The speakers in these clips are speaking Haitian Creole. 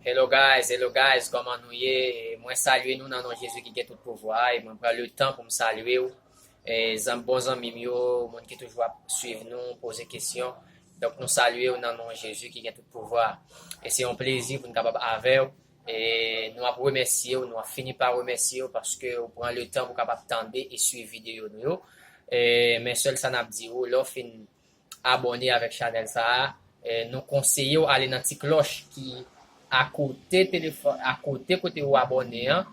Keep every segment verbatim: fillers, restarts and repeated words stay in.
Hello guys, hello guys, kòman nou ye? Mwen salye nou nan non Jezi ki gen tout pouvwa e mwen pran le tan pou m salye w. E zanm, bon zanmi m yo, moun ki toujou ap swiv nou, poze kesyon. Donk nou salye w nan non Jezi ki gen tout pouvwa. E se yon plezi pou n kapab avè w. E nou ap remèsye w, nou ap fini pa remèsye w paske w pran le tan pou w kapab tande e swiv videyo nou yo. E, men sèl sa n ap di w, lè w fin abòne avèk chanèl sa a, eh, nou konseye w ale nan ti klòch ki akote telefòn, akote kote w abòne an,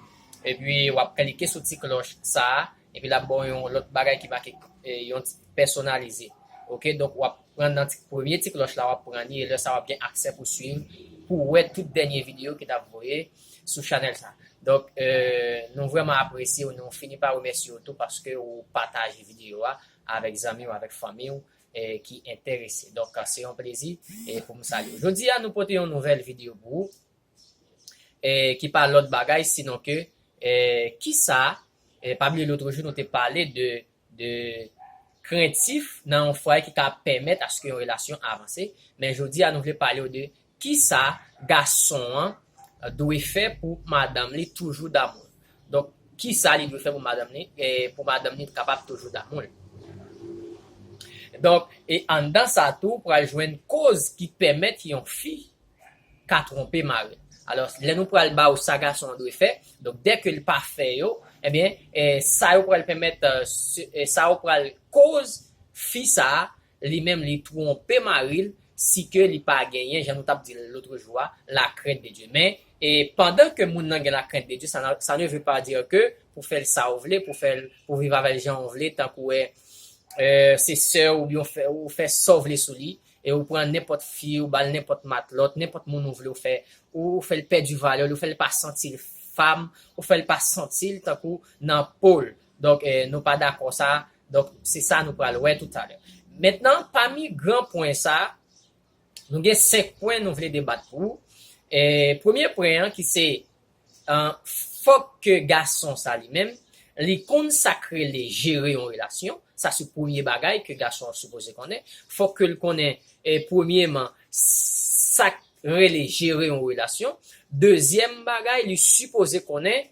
epi w ap klike sou ti klòch sa a, epi l ap ba w yon lòt bagay ki make, eh, yon ti pèsonalize. Oke, donk w ap pran nan ti, premye ti klòch la, w ap pran li, e lè sa w ap gen aksè pou swiv, pou wè tout dènye videyo ki n ap voye sou chanèl sa. Donk, eh, nou vrèman apresye w, nou fini pa remèsye w tou paske w pataje videyo a avèk zanmi w, avèk fanmi w, eh, ki enterese. Donk, se yon plezi, eh, pou m salye w. Jodi a, nou pote yon nouvèl videyo pou ou, eh, ki pa lòt bagay, sinon ke, eh, kisa, eh, pa bliye lòt jou, nou te pale de, de krentif nan yon fwaye ki ka pèmèt aske yon relasyon avanse. Men jodi a, nou vle pale w de kisa gason an dwe fè pou madanm li toujou damou l. Donk, kisa li dwe fè pou madanm li, eh, pou madanm li kapab toujou damou l. Donk, e anndan sa tou, pral jwenn koz ki pèmèt yon fi ka twonpe mari l. Alò, lè nou pral ba w sa gason an dwe fè, donk, dèke l pa fè yo, ebyen, eh, sa yo pral pèmèt, eh, se- eh, sa yo pral koz fi sa a, li menm, li twonpe mari l, si ke li pa genyen, jan nou t ap di l lòt jou a, la crainte de Dieu. Men, e pandan ke moun nan gen la crainte de Dieu, sa, sa ne veut pas dire que pou fè l sa w vle, pou fè l, pou viv avè l jan w vle, tankou, eh, eh, se sè w oubyen w fè, ou fè sa w vle sou li, e ou pran nenpòt fi, ou ba l nenpòt matlòt, nenpòt moun ou vle, ou fè, ou fè l pèdi valè l, ou fè l pa santi l fanm, ou fè l pa santi l tankou nan po l. Donk, eh, nou pa dakò sa. Donk, se sa nou pral wè toutalè. Mentnan, pami gran pwen sa, nou gen senk pwen nou vle debat pou ou. Eh, premye pwen an ki se, eh, fòk ke gason sa li menm, li konn sa k rele jere yon relasyon. Sa se premye bagay ke gason an sipoze konnen. Fòk ke l konnen, eh, premyeman, sa k rele jere yon relasyon. Dezyèm bagay, li sipoze konnen,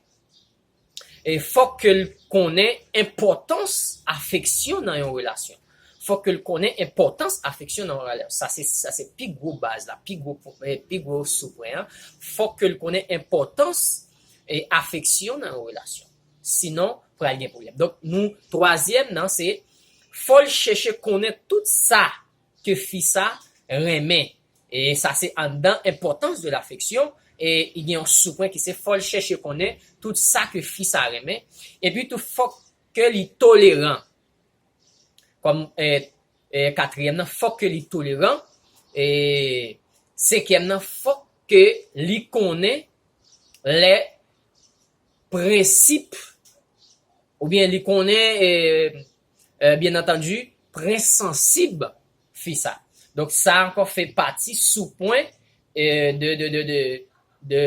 e fòk ke l konnen enpòtans afeksyon nan yon relasyon. Fòk ke l konnen enpòtans afeksyon nan yon relasyon. Sa se, sa se pi gwo baz la, pi gwo, pwen- eh, pi gwo soupwen an. Fòk ke l konnen enpòtans, eh, afeksyon nan yon relasyon. Sinon, pral gen pwoblèm. Donk, nou, twazyèm nan, se fò l chèche konnen tout sa ke fi sa renmen. E sa se anndan enpòtans de lafeksyon. E i gen yon soupwen ki se fò l chèche konnen tout sa ke fi sa renmen. Epi tou, fòk ke li toleran. Kòm, eh, eh, katriyèm nan, fòk ke li toleran. E senkyèm nan, fòk ke li konnen lè prensip, oubyen li konnen, eh, eh, byen antandi, pwen sansib fi sa. Donk, sa ankò fè pati sou pwen, eh, de, de, de, de, de,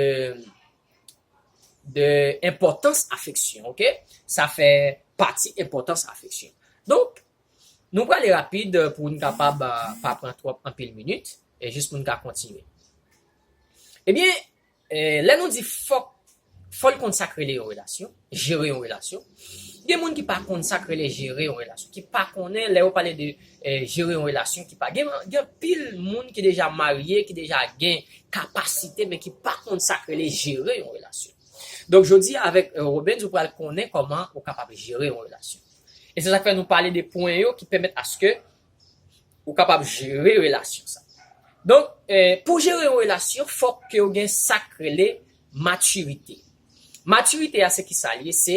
de enpòtans afeksyon, oke? Sa fè pati enpòtans afeksyon. Donk, nou prale rapid pou n kapab, eh, pa pran twòp anpil minit, e jis pou n ka kontinye. Ebyen, eh, lè nou di fòk, fò l konn sa k rele yon relasyon, jere yon relasyon, gen moun ki pa konn sa k rele jere yon relasyon, ki pa konnen lè yo pale de, eh, jere yon relasyon, ki pa, gen, gen anpil moun ki deja marye, ki deja gen kapasite, men ki pa konn sa k rele jere yon relasyon. Donk, jodi a avèk, eh, Robens, ou pral konnen kòman ou kapab jere yon relasyon. E se sa k fè nou pale de pwen yo ki pèmèt aske ou kapab jere relasyon sa. Donk, eh, pou jere yon relasyon, fòk ke w gen sa k rele matirite. Matirite a, se ki sa l ye? Se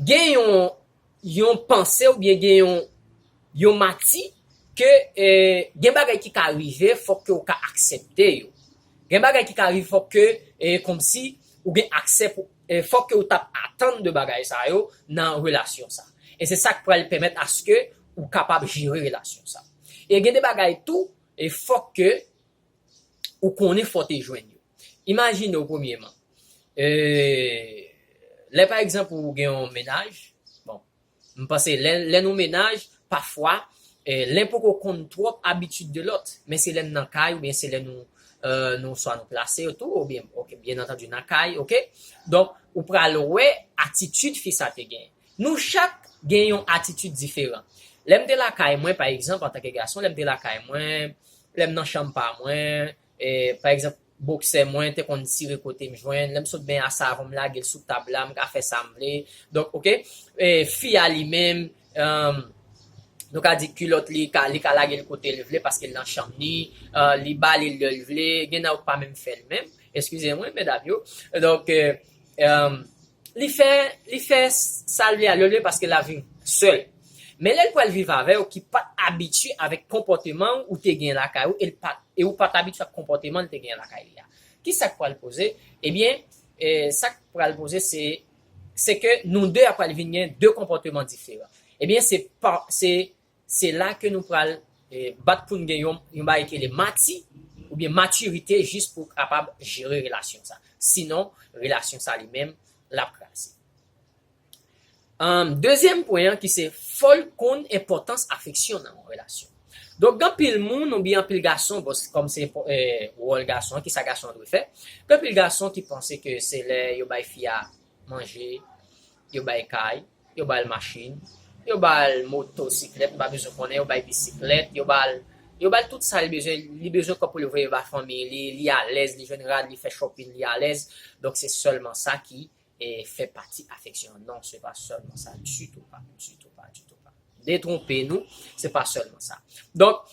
gen yon, yon panse oubyen gen yon, yon mati ke, eh, gen bagay ki ka rive, fòk ke w ka aksepte yo. Gen bagay ki ka rive, fòk ke, eh, kòmsi ou gen aksè pou, eh, fòk ke w t ap atann de bagay sa yo nan relasyon sa. E se sa k pral pèmèt aske ou kapab jere relasyon sa. E gen de bagay tou, e fòk ke ou konnen fò w te jwenn yo. Imajine w premyeman, eh, lè pa egzanp ou gen yon mennaj, bon, m panse lè, lè nou mennaj, pafwa, eh, len poko konn twòp abitid de lòt, men se lè n nan kay oubyen se lè nou, euh, nou swa nou plase yo tou, oubyen, ok, byen antandi nan kay, ok? Donk, ou pral wè atitid fi sa te gen. Nou chak gen yon atitid diferan. Lè m te lakay mwen, pa egzanp, antanke gason, lè m te lakay mwen, lè m nan chanm pa mwen, e, pa egzanp, boksè mwen te konn tire kote m jwenn, lè m sot benyen a savon, m lage l sou tab la, m ka fè sa m vle. Donk, ok, e, fi a li menm, um, nou ka di kilòt li ka, li ka lage l kote l vle paske l nan chanm li, uh, li ba li lè l vle, gen nan yo k pa menm fè l menm, eskize mwen, medam yo. Donk, e, um, li fè, li fè sa l vle a, lè l vle paske l ap viv sèl. Men lè l pral viv avè w ki pa t abitye avèk konpòteman ou te gen lakay ou, e l pa, e ou pa t abitye ak konpòteman l te gen lakay li a. Ki sa k pral poze? Ebyen, e, sa k pral poze se, se ke nou de a pral vin gen de konpòteman diferan. Ebyen, se pa, se, se la ke nou pral, e, bat pou n gen yon, yon bagay ki rele mati, oubyen matirite, jis pou w kapab jere relasyon sa. Sinon, relasyon sa li menm, l ap kraze. Um, dezyèm pwen an ki se fò l konn enpòtans afeksyon nan yon relasyon. Donk, gen anpil moun, oubyen anpil gason, bon, kòm se, e, wòl gason an, ki sa gason an dwe fè? Gen anpil gason ki panse ke se lè yo bay fi a manje, yo bay kay, yo ba l machin, yo ba l motosiklèt, m pa bezwen konnen, yo ba l bisiklèt, yo ba l, yo ba l tout sa li bezwen, li bezwen kòb pou li voye ba fanmi li, li alèz, li jwenn rad, li fè shopping, li alèz. Donk, se sèlman sa ki e fè pati afeksyon an. Non, se pa sèlman sa, ditou pa, ditou pa, ditou pa. Detwonpe nou, se pa sèlman sa. Donk,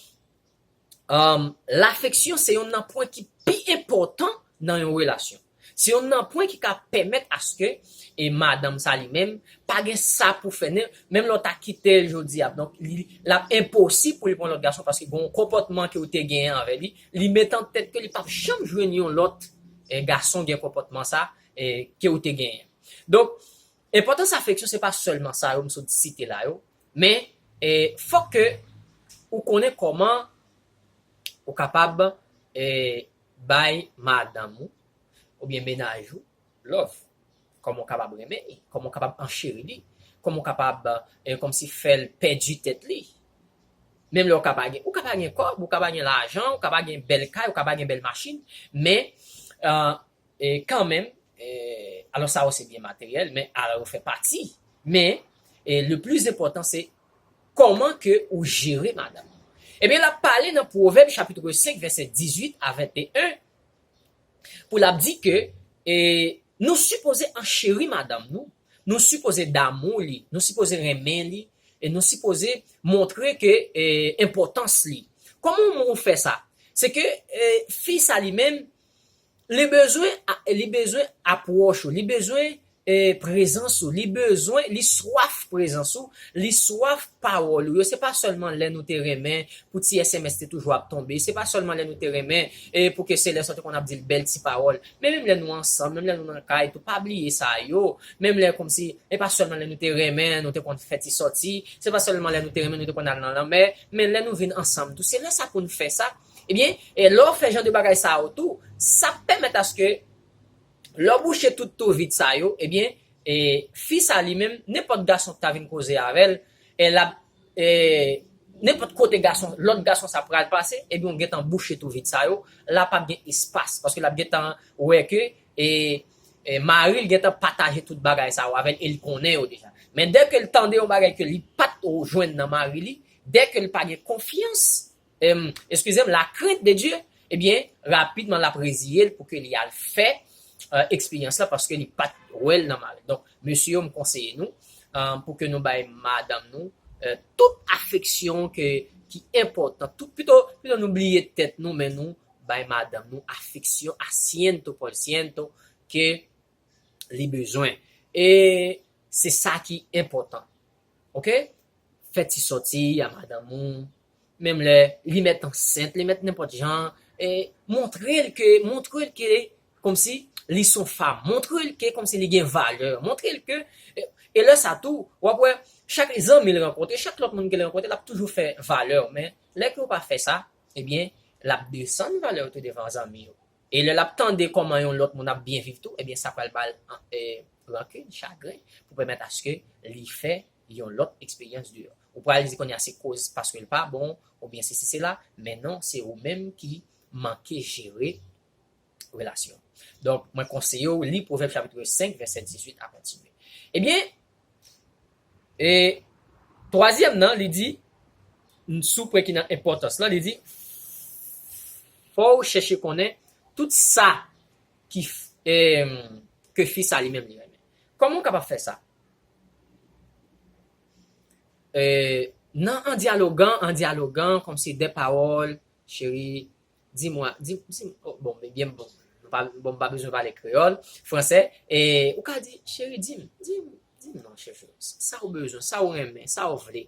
um, lafeksyon se youn nan pwen ki pi enpòtan nan yon relasyon. Se youn nan pwen ki ka pèmèt aske, e madanm sa li menm, pa gen sa pou fè, menm lè w ta kite l jodi a, donk, li, l ap enposib pou li pran lòt gason paske gen yon konpòtman ke w te genyen anvè li, li mete an tèt ke li p ap janm jwenn yon lòt, e, gason gen konpòtman sa, e, ke w te genyen. Donk, enpòtans afeksyon se pa sèlman sa yo m sot site la yo, men, e, fòk ke ou konnen kòman ou kapab, e, bay madanm ou oubyen mennaj ou love. Kòman ou kapab renmen li, kòman ou kapab ancheri li, kòman ou kapab, e, kòmsi fè l pèdi tèt li. Menm lè ou ka pa gen, ou ka pa gen kòb, ou ka pa gen lajan, ou ka pa gen bèl kay, ou ka pa gen bèl machin, men, e, e, kanmenm, e, alò sa yo se byen materyèl, men alò yo fè pati. Men, e, le plis enpòtan se kòman ke ou jere madanm ou. Ebyen, l ap pale nan Pwovèb chapit senk, vèsè dizuit a venteyen, pou l ap di ke, e, nou sipoze ancheri madanm nou, nou sipoze damou li, nou sipoze renmen li, e nou sipoze montre ke, e, enpòtans li. Kòman ou fè sa? Se ke, e, fi sa li menm, li bezwen, li bezwen apwòch ou, li bezwen, e, prezans ou, li bezwen, li swaf prezans ou, li swaf pawòl ou yo. Se pa sèlman lè nou te renmen pou ti S M S te toujou ap tonbe, se pa sèlman lè nou te renmen, e, pou ke se lè sa w te konn ap di l bèl ti pawòl. Men menm lè nou ansanm, menm lè nou nan kay tou, pa bliye sa yo. Menm lè kòmsi, e pa sèlman lè nou te renmen, nou te konn fè ti sòti, se pa sèlman lè nou te renmen, nou te konn al nan lanmè, men lè nou vin ansanm tou, se lè sa pou n fè sa. Ebyen, e lè w fè jan de bagay sa yo tou, sa p pèmèt aske lè w bouche tout twou vid sa yo, ebyen, e, fi sa li menm, nenpòt gason ki ta vin koze avè l, e l ap, e, nenpòt kote gason, lòt gason sa pral pase, ebyen, w gentan bouche twou vid sa yo, la p ap gen espas, paske l ap gentan wè ke, e, e, mari l gentan pataje tout bagay sa yo avè l e l konnen yo deja. Men dèke l tande yon bagay ke li pa t jwenn nan mari li, dèke l pa gen konfyans, em, eskize m, la crainte de Dieu, ebyen, rapidman l ap reziye l pou ke li al fè, e, eksperyans la paske li pa t wè l nan mari. Donk, mesye yo, m konseye nou, e, pou ke nou bay madanm nou, e, tout afeksyon ke, ki enpòtan. Tout, pito, pito nou bliye tèt nou, men nou bay madanm nou afeksyon a ciento por ciento ke li bezwen. E se sa ki enpòtan. Ok? Fè ti sòti a madanm ou, menm lè li mèt ansent, li mèt nenpòt jan, e montre l ke, montre l ke kòmsi li s on fanm, montre l ke kòmsi li gen valè, montre l ke, e, e lè sa tou, w ap wè, chak zanmi l rankontre, chak lòt moun ke l rankontre, l ap toujou fè valè w, men lè ke w pa fè sa, ebyen, l ap desann valè w tou devan zanmi yo. E lè l ap tande kòman yon lòt moun ap byen viv tou, ebyen, sa pral ba l, e, rankin, chagren, pou pèmèt aske li fè yon lòt eksperyans deyò. Ou pral di kounye a se koz paske l pa bon, oubyen sesi sela, men non, se ou menm ki manke jere relasyon. Donk, mwen konseye w li Pwovèb chapit senk, vèsè dizuit a kontinye. Ebyen, e twazyèm nan, li di, sou pwen ki nan enpòtans lan, li di, fò w chèche konnen tout sa ki, ke fi sa li menm li renmen. Kòman w kapab fè sa? Nan an dyalogan, an dyalogan, kòmsi de pawòl, cheri, di mwa, di, di, oh, bon, ebyen, bon, nou pa, bon, m pa bezwen pale kreyòl, fransè, e ou ka di, cheri, di m, di m, di m non, cheri, sa ou bezwen, sa ou renmen, sa ou vle.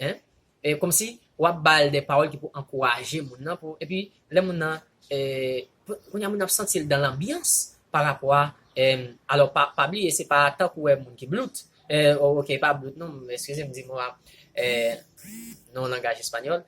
Hein? E kòmsi w ap ba l de pawòl ki pou ankouraje moun nan, pou, epi lè moun nan, e, kounye a moun nan ap santi l dan lanbyans pa rapò a, e, alò, pa, pa bliye, se pa tankou wè moun ki blout, e, oh, ok, pa blout non, eskize m di mo a, e, nan yon langaj espanyòl,